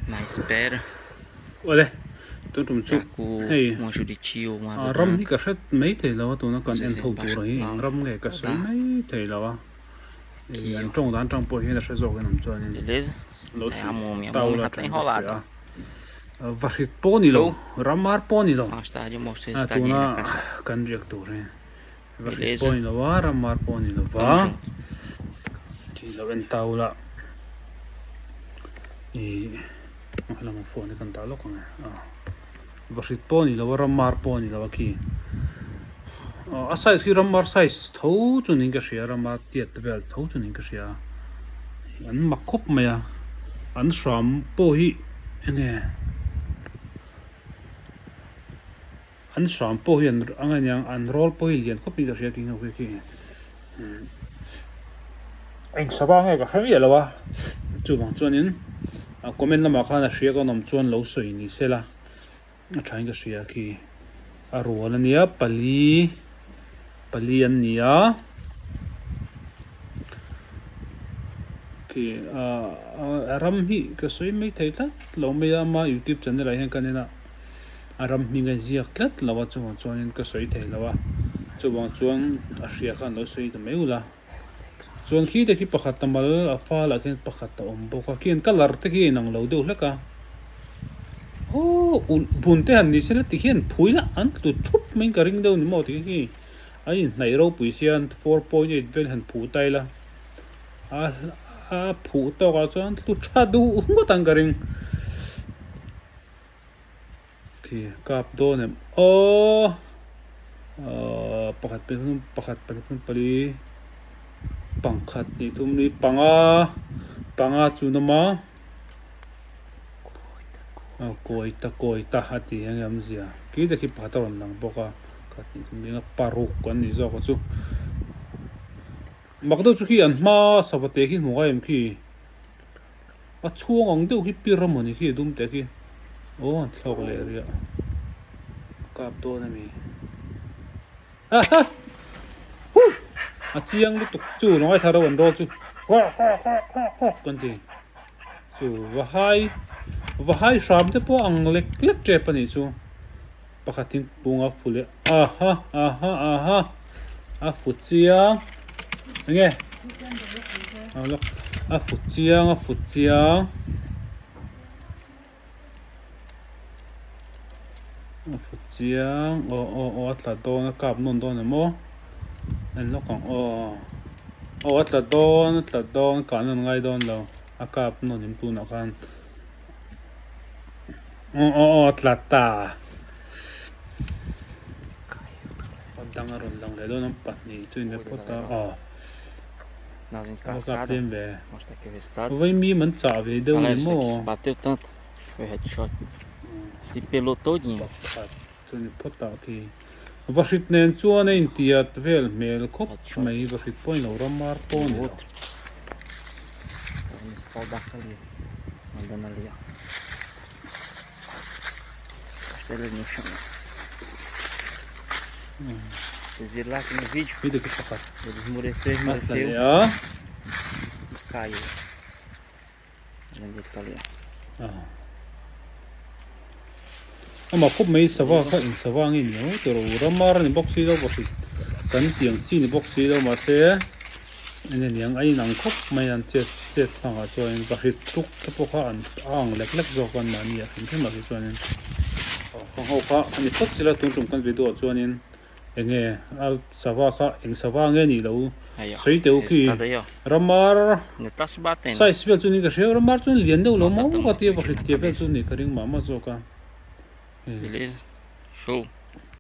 Na espera. Awle, tun tum chu hei ram hi ka hre mai thei lo a tuna kan en tho tur hi eng ram nge ka sawi mai thei lo a ih an tawng dan tang pawh hian a hre zawk in awm chuanin lo hrilh tau la tang ka hria a vahrit pawh a ni lo ramar pawh a ni lo a tuna kan riak tur hi vahrit pawh a ni lo a ramar pawh a ni lo va tih lo en tau la ih. A lamah phone hi kan dah lawk ang e aw vahrit pawh a ni lo a ramar pawh a ni lo a khi aw a size hi ramar size tho chu niin ka hria ramar tiat te vel tho chu niin ka hria an mak khawp mai a an hram pawh hi enge an hram pawh hi an ang a niang an rawl pawh hi lian khawp in ka hria khi ho khi khi eng sava nge ka hre miah lo a chuvang chuanin a comment lamah khan a hria ka awm chuan lo sawi ni se la a thain ka hria khi a rual a nia pali pali an ni a khi ah a ram hi ka sawi mai thei tlat lo mai a ama youtube channel ah hian ka en a. A ram hming a ziak tlat lo a chuvang chuanin ka sawi thei lo a, chuvang chuan a hria khan lo sawi ta mai ula. Chuan khi te khi pakhat a mal a fal ah khian pakhat a awm bawk a, khian colour te khi a inang lo deuh hlek a, aww ulh bun te han ni se la ti khian phui la an tlu thup mai in ka ring deuh ni maw tih khi a inhnaih ropui sia 4.8 vel han phuh ta ila a a phuh tawk ah chuan tlu tha duh ngawt ang ka ring. Khi kap dawn em aw ahh pakhat pahnih thum pakhat pahnih thum pali pangkhat hnih thum li panga panga chu an awm a aw kawi ta kawi ta a ti eng nge awmzia khi te khi pakhat a rawn lang bawk a pakhat hnih thum li paruk an nih zawk a chu mak deuh chu khi an hma sava te khi hmu ngai em khi. A chhuang ang deuh hi pir a mawni khi a dum teh khi aw an thlawk leh rih a a kap dawn a mi aha huh a chiang lutuk chu lo ngaithla reuh an rawl chu hawk hawk hawk hawk hawk kan ti chu vahai vahai hram te pawh ang lek lek tep a nih chu pakhat thingkung a fu leh aha aha aha a fu chiang enge a fu chiang a fu chiang a fu chiang aw aw aw a tla dawn a kap nawn dawn em aw en lawk ang aw aw a tla dawn a tla dawn kah nawn ngai dawn lo a kap nawn em tunah khan. Aw aw aw a tla ta a dang a rawn lang leh dawn a pahnih chu in phawt a aw a kap tlem ve vaimim an chah ve deuh ni maw pakhat chu ni phawt ah khi vahrit nen chuan a intiat vel hmel khawp mai vahrit pawh a ni lo ramar pawh a ni lo. Amah khawp mai sava kha eng sava nge ni ang tih rawh u ramar a ni bawk si lo vahrit kan tih ang chi ni bawk si lo mahse eng nge ni ang a inang khawp mai an chet chet hmangah chuanin vahrit tuk te pawh kha an a ang lek lek zawk a anmahni ah hrim hrim ah hi chuanin kawng ho kha a ni phawt sila tun tum kan video ah chuanin. Enge a sava kha eng sava nge nih lo sawi teh u khi ramar size vel chu ni ka hria ramar chuan lian deuh lo maw ka tia vahrit tia vel chu nih ka ring mah mah zawk a.